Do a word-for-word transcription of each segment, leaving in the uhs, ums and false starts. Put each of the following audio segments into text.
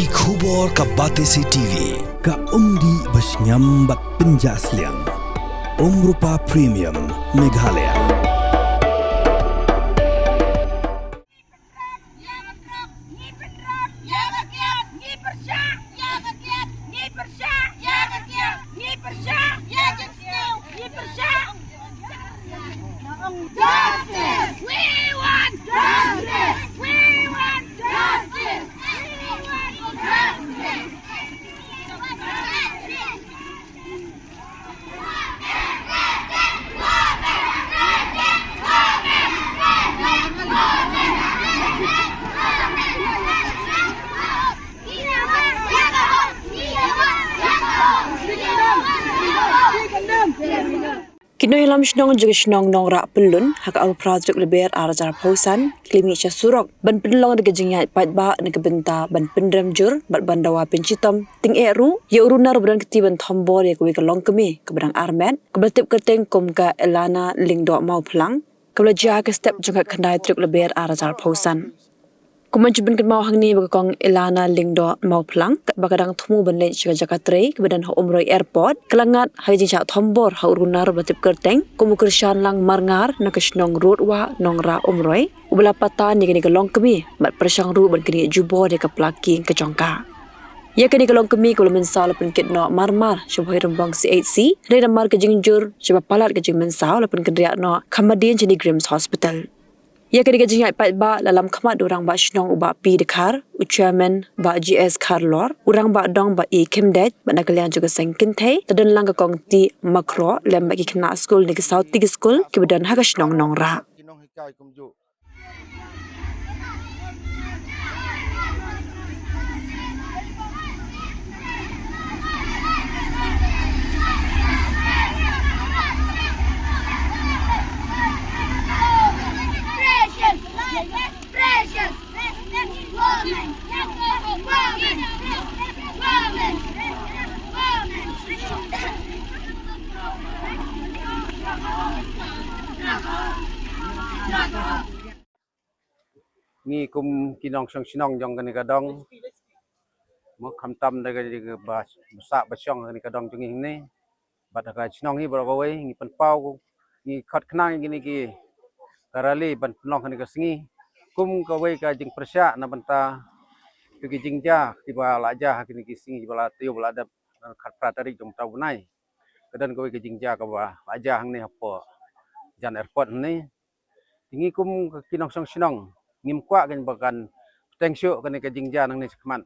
Ki khubor ka Batesi T V, ka umdih ba shngiam bad pynjah sliang. Umrupa Premium, Meghalaya. Justice! We want justice! We want justice! We want justice! Ki nongïalam shnong jong ka shnong Nongrah Pyllun ha ka arphew phra tarik Lber ar hajar arphew san ki la mih sha surok ban pynlong da ka jingïaid paidbah na ka bynta ban pynrem jur bad ban dawa pynshitom tyngeh ruh ïa u runar ba don kti ban thombor ïa kawei ka longkmie kaba dang armet kaba la tip kyrteng kum ka Elana Lyngdoh Mawphlang, kaba la jia ha ka step jong ka khyndai tarik Lber ar hajar arphew san. Kum ban shu pynkynmaw hangne ba ka kong Elana Lyngdoh Mawphlang, katba ka dang thmu ban leit sha ka jaka trei kaba don ha Umroi Airport, ka la ngat ha ka jingshah thombor ha u runar ba la tip kyrteng kum u Kyrshanlang Marngar na ka shnong Rudwah, Nongrah, Umroi, uba la patan ïa kane ka longkmie bad pyrshang ruh ban kynieh jubor ïa ka pla kieng ka jong ka. Ïa kane ka longkmie kaba la mynsaw la pynkit noh marmar sha Bhoirymbong C H C, hynrei namar ka jingjur shaba palat ka jingmynsaw la pynkynriah noh kham hadien sha NEIGRIHMS Hospital. Ïa kane ka jingïaid paidbah la lam khmat da u Rangbah Shnong u Bah P Dkhar, u Chairman Bah G S Kharlor, u Rangbah Dong Bah E Khymdeit, bad na ka liang jong ka seng kynthei la don lang ka Kong T Makhroh lem bad ki khynnah skul na ki saw tylli ki skul kiba don ha ka shnong Nongrah. Ngi kum ki nongshong shnong jong kane ka dong, mo khamtam da ka, ka ba, ba sah ba shong kane ka dong jong ngi hangne. Bad ha ka shnong hi baroh kawei ngi pynpaw, ngi khot khnang ïa kine ki ka rally ban pynlong kane ka sngi kum kawei ka jingpyrshah na bynta ki jingjia kiba la jia ha kine ki sngi ba la taïew ba la dep, khatphra tarik jong uta u bnai. Ka don kawei ka jingjia kaba la jia hangne hapoh jan airport hangne. Te ngi kum ki nongshong shnong ngim kwah kein ba kan bteng shuh kane ka jingjia nangne shakhmat.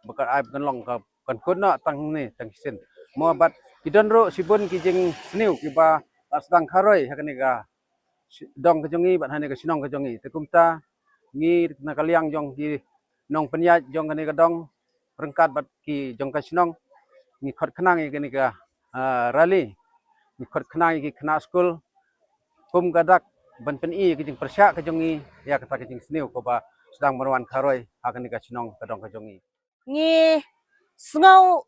Ba kan ai ba kan long ka, kan kut noh tang hangne tang shisien. Mo bad ki don ruh shibun ki jingsniew kiba la sdang kharoi ha kane ka shi-, dong ka jong ngi bad ha kane ka shnong ka jong ngi. Te kumta ngi na ka liang jong ki nongpynïaid jong kane ka dong ryngkat bad ki jong ka shnong ngi khot khnang ïa kane ka, ah, rally, ngi khot khnang ïa ki khynnah skul kum ka dak ban pyni ïa ka jingpyrshah ka jong ngi ïa kata ka jingsniew kaba sdang ban wan kharoi ha kane ka shnong ka dong ka jong ngi. Ngi sngew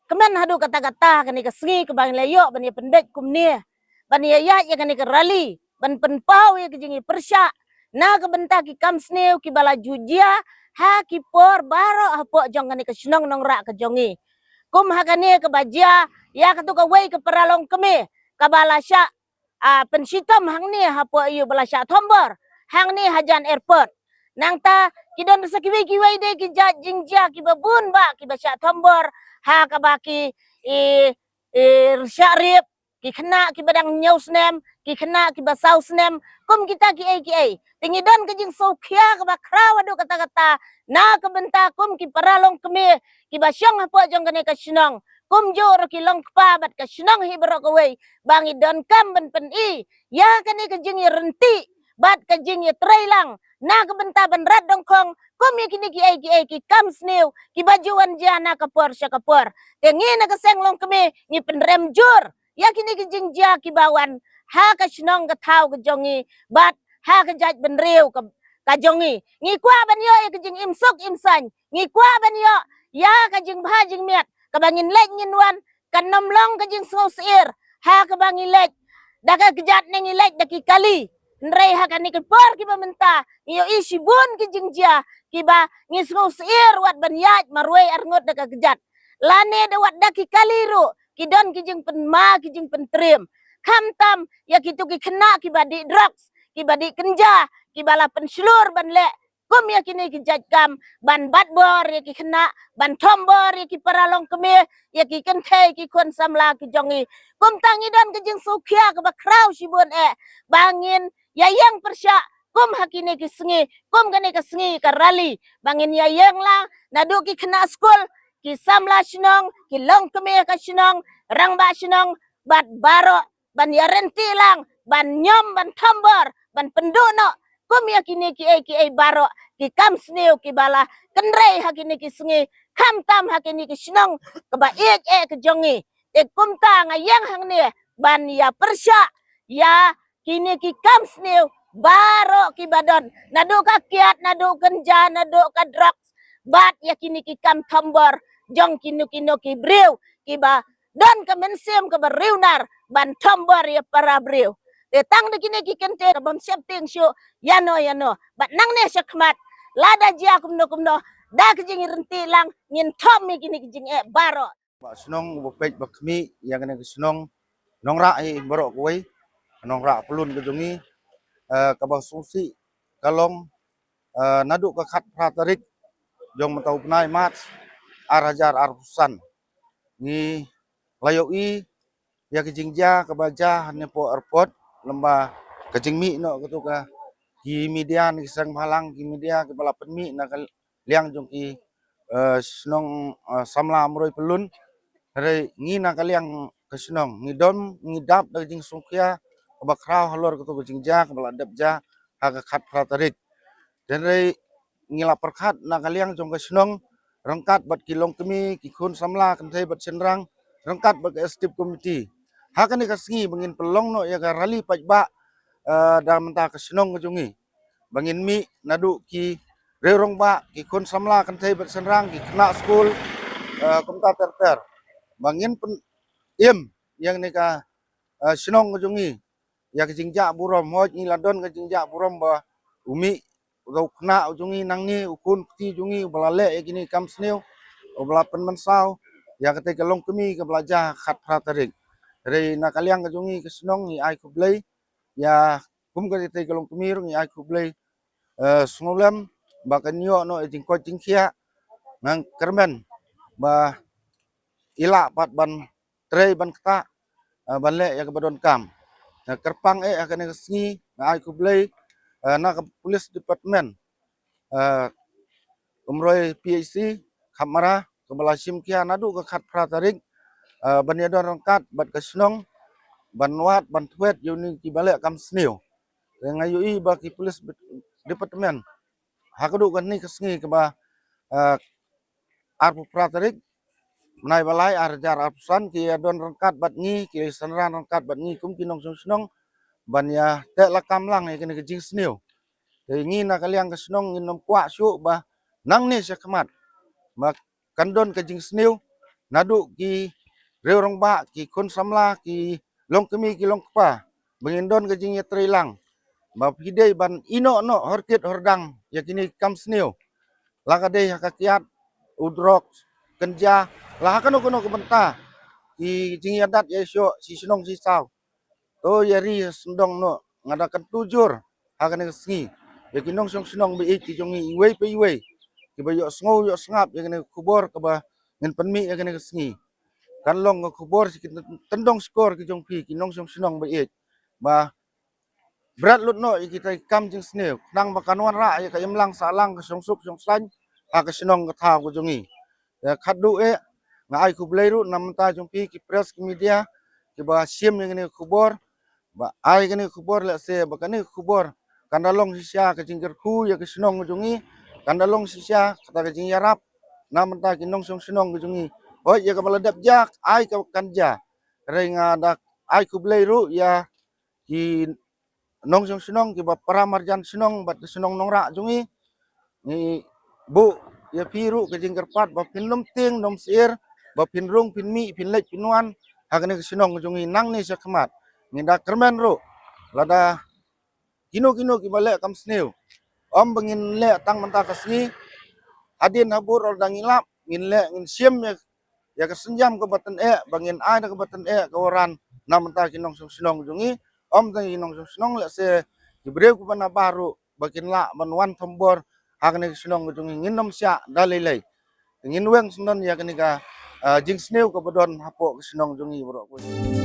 kmen haduh katta katta kane ka sngi kaba ngi la ïoh ban ïa pynbeit kumne ban ïa ïaid ïa kane ka rally ban pynpaw ïa ka jingïapyrshah na ka bynta ki kam sniew kiba la ju jia ha ki por baroh hapoh jong kane ka shnong Nongrah ka jong ngi. Kum ha kane kaba jia ïa katu kawei ka para longkmie kaba la shah, ah, pynshitom hangne hapoh ïa u ba la shah thombor hangne hajan airport. Nangta ki don sa kiwei kiwei de ki jait jingjia kiba bun bah kiba shah thombor ha kaba ki, i, i, shah rip, ki khynnah kiba dang hynñiew snem, ki khynnah kiba saw snem, kum kita kiei kiei. Te ngi don ka jingsngewkhia kaba khraw haduh katta katta na ka bynta kum ki para longkmie kiba shong hapoh jong kane ka shnong, kumjuh ruh ki longkpa bad ka shnong hi baroh kawei ba ngi donkam ban pyni ïa kane ka jingïaryntih bad ka jingïatreilang na ka bynta ban rat dongkhong kum ïa kine kiei kiei ki kam sniew kiba ju wan jia na ka por sha ka por. Te ngi na ka seng longkmie ngi pynrem jur ïa kine ki jingjia kiba wan ha ka shnong ka thaw ka jong ngi bad ha ka jaitbynriew ka, ka jong ngi. Ngi kwah ban ïoh ïa ka jingim suk im saiñ, ngi kwah ban ïoh ïa ka jingbha jingmiat kaba ngin leit ngin wan kan ym long ka jingsngewsyier ha kaba ngi leit da ka kjat ne ngi leit da ki kali. Hynrei ha kane ka por kiba mynta ngi ïohi shibun ki jingjia kiba ngi sngew syier wat ban ïaid marwei arngut da ka kjat. Lane da wat da ki kali ruh ki don ki jingpynma ki jingpyntriem. Khamtam ïa kitu ki khynnah kiba dih drugs, kiba dih kynja, kiba la pynshlur ban leh kum ïa kine ki jait kam ban bat bor ïa ki khynnah, ban thombor ïa ki para longkmie, ïa ki kynthei ki khun samla ki jong ngi. Kumta ngi don ka jingsngewkhia kaba khraw shibun eh ba ngin ïa ïeng pyrshah kum ha kine ki sngi, kum kane ka sngi ka rally, ba ngin ïa ïeng lang naduh ki khynnah skul, ki samla shnong, ki longkmie ka shnong, rangbah shnong, bad baroh ban ïa ryntih lang, ban ñiom, ban thombor, ban pynduh noh kum ïa kine kiei kiei baroh ki kam sniew kiba la kynrei ha kine ki sngi, khamtam ha kine ki shnong kaba ïeit eh ka jong ngi. Te kumta nga ïeng hangne ban ïa pyrshah ïa kine ki kam sniew baroh kiba don, naduh ka kiad, naduh kynja, naduh ka drugs, bad ïa kine ki kam thombor jong kino kino ki briew kiba don ka mynsiem kaba riewnar ban thombor ïa para briew. Te tang da kine ki kyntien bym sheptieng shuh ïano ïano, bad nangne shakhmat lada jia kumno kumno da ka jingryntih lang ngin thom ïa kine ki jingeh baroh. Ba shnong uba peit ba khmih ïa kane ka shnong Nongrah hi baroh kawei, Nongrah Pyllun ka jong ngi, eh, kaba sngewsih ka long, eh, naduh ka khatphra tarik jong mynta u bnai March ar hajar arphew san ngi la ïohi ïa ka jingjia kaba jia hangne hapoh airport, lem bad ka jingmih noh katu ka ki media ne ki seng bhalang, ki media kiba la pynmih na ka liang jong ki, eh, shnong, eh, samla Mroi Pyllun. Hynrei ngi na ka liang ka shnong ngi don, ngi dap da ka jingsngewkhia kaba khraw halor katu ka jingjia kaba la dep jia ha ka khatphra tarik. Hynrei ngi la pyrkhat na ka liang jong ka shnong ryngkat bad ki longkmie, ki khun samla kynthei bad shynrang, ryngkat bad ka executive committee, ha kane ka sngi ba ngin pynlong noh ïa ka rally paidbah, eh, da mynta ka shnong ka jong ngi, ba ngin mih naduh ki riew rangbah, ki khun samla kynthei bad shynrang, ki khynnah skul, eh, kumta ter ter, ba ngin pyn-im ïa kane ka, eh, shnong ka jong ngi ïa ka jingjah burom. Hooid, ngi la don ka jingjah burom ba u mih u khynnah u jong ngi nangne, u khun kti jong ngi uba la leh ïa kine ki kam sniew, uba la pynmynsaw ïa katei ka longkmie kaba la jia ha ka khatphra tarik. Hynrei na ka liang ka jong ngi ka shnong ngi ai khublei ïa kum katei ka longkmie ruh ngi ai khublei, eh, sngewlem ba kan ïoh noh ïa jingkoit jingkhiah. Nga kyrmen ba i lah pat ban trei ban ktah, eh, ban leh ïa kaba donkam. Nga kyrpang eh ha kane ka sngi nga ai khublei, eh, na ka police department, eh, Umroi P H C Khapmara kaba la shim khia naduh ka khatphra tarik, eh, ban ïadon ryngkat bad ka shnong ban wad ban thwet ïa une kiba leh kam sniew. Te nga ïohi ba ki police department ha kaduh kane ka sngi kaba, eh, arphew phra tarik bnai ba lai ar hajar arphew san ki ïadon ryngkat bad ngi, ki synran ryngkat bad ngi kum ki nongshong shnong ban ïa teh lakam lang ïa kane ka jingsniew. Te ngi na ka liang ka shnong ngin ym kwah shuh ba nangne shakhmat ba kan don ka jingsniew naduh ki riew rangbah, ki khun samla, ki longkmie, ki longkpa, ba ngin don ka jingïatreilang ba phi dei ban ïehnoh noh horkit hordang ïa kine ki kam sniew, la ka dei ha ka kiad, u drok, kynja, la ha kano kano ka bynta ki jingïadat ïashoh shi shnong shi saw. To ïa ri sngewdong noh, nga da kyntu jur ha kane ka sngi ïa ki nongshong shnong ba ïeit ki jong ngi iwei pa iwei kiba ïohsngew ïohsngap ïa kane ka khubor kaba ngin pynmih ïa kane ka sngi. Kan long ka khubor sha ki tyndong shkor ki jong phi ki nongshong shnong ba ïeit ba bret lut noh ïa kita ki kam jingsniew khnang ba kan wanrah ïa ka imlang sahlang, ka shongsuk shongsaiñ ha ka shnong ka thaw ka jong ngi. Ïa khatduh eh nga ai khublei ruh na bynta jong phi ki press, ki media kiba shim ïa kane ka khubor, ba ai kane ka khubor, lehse ba kane ka khubor kan da long shisha ka jingkyrkhu ïa ka shnong ka jong ngi, kan da long shisha kata ka jingïarap na bynta ki nongshong shnong ka jong ngi. Hooid, ïa kaba la dep jia ai ka kan jia. Hynrei nga da ai khublei ruh ïa ki nongshong shnong kiba para marjan shnong bad ka shnong Nongrah jong ngi. Ngi buh ïa phi ruh ka jingkyrpad ba phin nym tieng nym syier, ba phin rung phin mih, phin leit phin wan ha kane ka shnong jong ngi nangne shakhmat. Ngi da kyrmen ruh lada kino kino kiba leh kam sniew. Ym ba ngin leh tang mynta ka sngi, hadien habud lada ngi lap, ngin leh, ngin shim ïa, ïa ka sienjam kaba tyngeh, ba ngin ai da kaba tyngeh ka waran na bynta ki nongshong shnong jong ngi. Ym tang ki nongshong shnong, lehse ki briew kiba na baroh ba kin lah ban wan thombor ha kane ka shnong ka jong ngi, ngin ym shah da lei lei. Ngin weng sngewdon ïa kane ka, ah, jingsniew kaba don hapoh ka shnong jong ngi baroh kawei.